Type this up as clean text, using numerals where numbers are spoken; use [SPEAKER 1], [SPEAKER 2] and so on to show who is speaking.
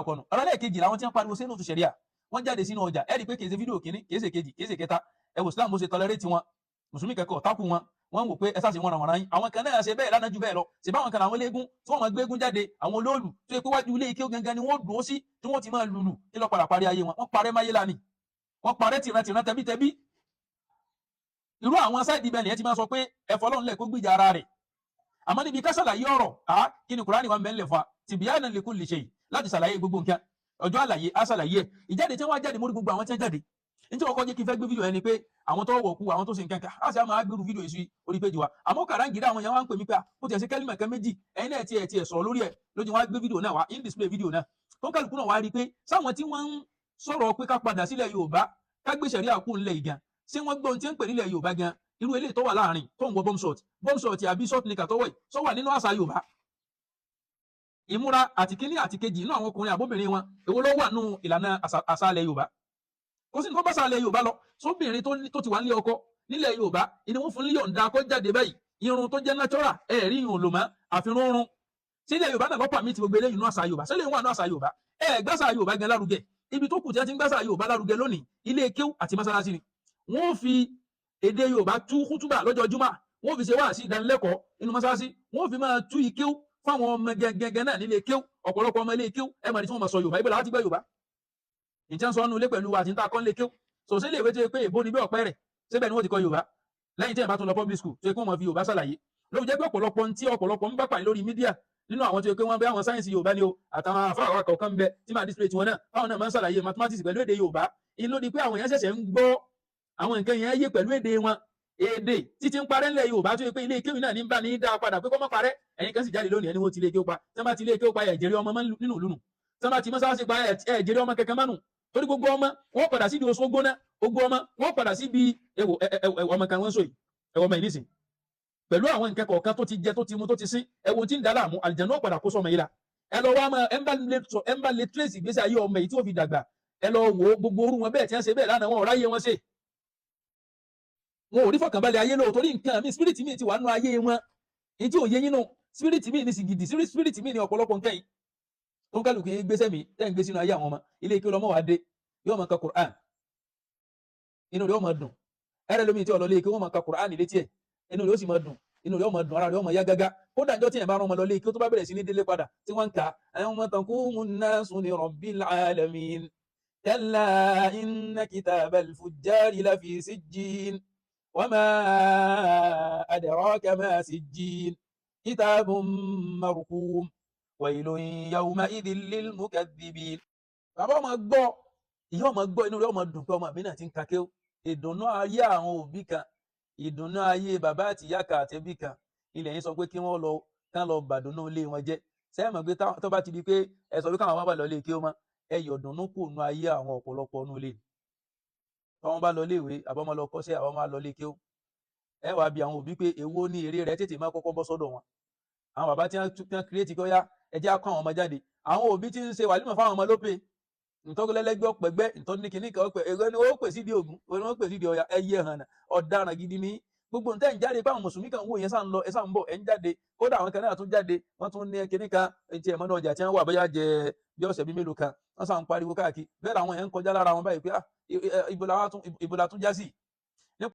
[SPEAKER 1] Ọkọ nù. Ọ̀rọ̀ ẹlẹ́ẹ̀kejì làwọn tí wọ́n pariwo sínú tu ṣẹ̀ríà. Wọ́n jáde sínú ọjà, ẹ rí i pé kìí ṣe fídíò kìíní, kìí ṣe kejì, kìí ṣe kẹta. Ẹ wò Islam bó ṣe tolerate wọn. Mùsùlùmí kẹ́kọ̀ọ́ tákù wọn, wọ́n ń wò pé ẹ sáà sí wọn ràn wọ́n rán yín. Àwọn kan náà ṣe bẹ́ẹ̀ lánàá ju bẹ́ẹ̀ lọ. Ṣe báwọn kan làwọn eléégún tí wọ́n máa gbégún jáde, àwọn olóòlù tó yẹ pé wájú ilé ike gangan ni wọ́n dùn ó sí, tí wọ́n ti máa lùlù. Kí ló padà parí ayé wọn? Wọ́n parẹ́ máyé lánìí, wọ́n parẹ́ tìrantìran, tẹbítẹbí. Irú àwọn side ibẹ̀ nìyẹn ti máa sọ pé ẹ̀fọ́ lọ́nlẹ̀ kó gbìjà ara rẹ̀. Àmọ́ níbi ká ṣàlàyé ọ̀rọ̀, á kí ni Kùránì wa ń bẹ ńlẹ̀ fún wa, tibyanan likulli shay, láti ṣàlàyé gbogbo nǹkan. Ọjọ́ àlàyé á ṣàlàyé ẹ̀. Ìjáde tí wọ́n jáde mórí gbogbo àwọn tí wọ́n jáde ní tí wọ́n kọ́ jẹ́ kí n fẹ́ gbé fídíò yẹn ni pé àwọn tó wọ̀ kú, àwọn tó ṣe nǹkan kan, á sì á máa gbèrú fídíò yìí sí orí péjì wa. Àmọ́ kàráǹgídá, àwọn yẹn wá ń pè mí pé ó tiẹ̀ ṣe kẹ́límà kan méjì, ẹ̀yin náà tiẹ̀ sọ̀rọ̀ lórí ẹ̀ lójú. Wọn á gbé fídíò náà wá in display fídíò náà, tó ń kálukú náà wá rí i pé sáwọn tí wọ́n ń sọ̀rọ̀ pé ká padà sílẹ̀ Yorùbá, ká gbé ṣẹ̀ríà kú ńlẹ̀ ìgan, ṣé wọ́n gbọ́n tí ń pè nílẹ̀ Yorùbá gan? Irú eléyìí tó wà láàrin tó ń wọ bomb short, bomb short àbí short knicker tó wọ̀ yìí, sọ wà nínú àṣà Yorùbá? Ìmúra àti kíní àti kejì inú àwọn ọkùnrin àbóbìnrin wọn, èwo ló wà nínú ìlànà àṣà ilẹ̀ Yorùbá? Kò sí ní tó bá ṣàlẹ̀ Yorùbá lọ. Sóbìnrin tó ti wà nílé ọkọ nílẹ̀ Yorùbá ìní wọn fún líyọ̀ǹda kó jáde báyìí? Irun tó jẹ́ natural, ẹ̀rí irun lò mọ́ àfihàn oorun sílẹ̀ Yorùbá náà lọ́pàá mi ti gbogbo eléyìí nínú àṣà Yorùbá. Sílẹ̀ wà nínú àṣà Yorùbá? Ẹ̀ gbàṣà Yorùbá gan lárugẹ. Ibi tó kù tí wọ́n ti ń gbàṣà Yorùbá lárugẹ lónìí, ilé kéwú àti mọ́sálásí ni. Wọ́n fi èdè Yorùbá tú kútúbà lọ́jọ́ júmọ́, wọ́n fi ṣe wáàsí ìdánilẹ́kọ̀ọ́ nínú mọ́sálásí, wọ́n fi máa tú ikéwú fáwọn ọmọ gẹ́gẹ́ náà nílé kéwú. Ọ̀pọ̀lọpọ̀ ọmọ ilé kéwú, ẹ mọ̀ ní tí wọ́n máa sọ Yorùbá. Ibẹ̀ láti gbọ́ Yorùbá ìtí wọ́n sọ ọ́nú ilé pẹ̀lú àti níta kọ́ nílé kéwú. So sílé ìwé tó yẹ pé èbó ni bí ọ̀pẹ rẹ̀ síbẹ̀ ni wọ́n ti kọ́ Yorùbá? Lẹ́yìn tí ẹ̀ bá tún lọ public school tó yẹ kí wọ́n máa fi Yorùbá ṣàlàyé, ló fi jẹ́ pé ọ̀pọ̀lọpọ̀ tí ọ̀pọ̀lọpọ̀ ń bá pàdé lórí media nínú àwọn tó yẹ pé wọ́n bẹ àwọn sáyẹ́nsì Yorùbá ni o, àtàwọn afáàwọ̀ kọ̀ọ̀kan ń bẹ tí máa display tiwọn náà, báwọn náà máa ń ṣàlàyé mathematics pẹ̀lú èdè Yorùbá. Inú ló di pé àwọn èèyàn ṣẹ̀ṣẹ̀ ń gbọ́ àwọn nǹkan yẹn yé pẹ̀lú èdè wọn. Èdè títí ń parẹ́ ńlẹ̀ Yorùbá tó yẹ pé ilé kéwì náà ní bá ní dá padà pé kó má parẹ́. Ẹ̀yin kan sì jáde lónìí, ẹni wọ́n ti ilé kéwì pa. Tí wọ́n bá ti ilé kéwì pa, ẹ̀ jẹ́rìí ọmọ nínú ìlú nù. Tí wọ́n bá ti mọ́sálásí pa, ẹ̀ jẹ́rìí ọmọ kẹ̀kẹ́ mánu, torí gbogbo ọmọ wọ́n padà síbi oṣù gbóná. Gbogbo ọmọ wọ́n padà síbi ẹwọ ọmọ kan wọ́n sọ yìí. Ẹwọ ọmọ yìí nísìn pẹ̀lú àwọn nǹkan kọ̀ọ̀kan tó ti jẹ, tó ti mu, tó ti sín, ẹwọ tí ń dá láàmú. Àlìjẹ̀nú ọ̀padà kó sọmọ yìí la. Ẹ lọ wá máa ẹ ń bá lè trace ìgbésí ayé ọmọ yìí tí ó fi dàgbà. Ẹ lọ wò ó, gbogbo orú wọn bẹ́ẹ̀ tí wọ́n ṣe bẹ́ẹ̀ lánàá, wọn ò ráyé wọn ṣe, wọn ò rí fọkànbalẹ̀ ayé lò, torí nǹkan mi, spirit mi ti wà nínú ayé wọn. Ní tí ò yé yín nù, spirit mi ní sìgìdì, spirit mi ní ọ̀pọ̀lọpọ̀ nǹkan yìí tó ń kálukú yín gbéṣẹ́ mi tẹ́ ń gbé sínú ayé àwọn ọmọ. Ilé ike lọ́mọ wa dé, yóò máa ka Quran, inú rẹ̀ ó máa dùn. Ẹrẹ lómi tí ọlọ́lé ike, wọ́n máa ka Quran létí ẹ̀, inú rẹ̀ ó sì máa dùn, inú rẹ̀ ó máa dùn, ara rẹ̀ ó máa yá gágá. Kódà njọ́ tí yẹn bá rán ọmọ lọ lé ike, tó bá bẹ̀rẹ̀ sí ní délé padà tí wọ́n ń ka yawma taqumu nnasu li rabbil alamin, kalla inna kitabal fujjari lafi sijjin, wa ma adraka ma sijjin, kitabun marqum, waylun yawma'idhin lil mukaththibin. Bàbá ọmọ gbọ́, ìyá ọmọ gbọ́, inú rẹ̀ ọmọ dùn pé ọmọ mi náà ti ń ka kéwú. Ìdùnnú ayé àwọn òbí kan, ìdùnnú ayé bàbá àti ìyá kan àtẹbí kan, ilẹ̀ yín sọ pé kí wọ́n lọ kán lọ bàdùnnú ilé wọn jẹ́. Sẹ́yìn mọ̀ pé tó bá ti di pé ẹ sọ pé káwọn bá lọ ilé kí ó mọ́, ẹ yọ̀ dùnnú kù nú ayé àwọn ọ̀pọ̀lọpọ̀ nú ilé. Tọ́wọ́n bá lọ ilé ìwé, àbọ̀mọ́ lọ kọ́ṣẹ́, àwọn máa lọ ilé kí ó, ẹ wàá bi àwọn òbí pé èwo ní èrè rẹ̀ tètè máa kọ́kọ́ bọ́ sọ́dọ̀ wọn. Àwọn bàbá tí wọ́n create kọ́ yá, ẹ jẹ́ á kọ́ àwọn ọmọ jáde. Àwọn òbí tí ń ṣe wàlímọ̀ fáwọn ọmọ lópe ntọ́lẹ́lẹ́gbẹ́ ọ̀pẹ̀gbẹ́ ntọ́ ní kìíní kan ọ̀pẹ̀ èrò ni wọ́n pè sí di Ògún, ni wọ́n pè sí di Ọya. Ẹyẹ hàn ọ̀daràn gidi ní gbogbo ntẹ́ ń jáde pé àwọn mùsùlùmí kan wò yẹn sá ń lọ, ẹ sá ń bọ̀, ẹ ń jáde. Kódà àwọn kan náà tún jáde, wọ́n tún ní kíní kan etí ẹ̀ mọ́nà ọjà tí wọ́n wà, bóyá jẹ bí ọ̀sẹ̀ bí mélòó kan, wọ́n sá ń pariwo káàkiri. Bẹ́ẹ̀ làwọn yẹn ń kọjá lára wọn báyìí pé ah, ibo la tún já sí?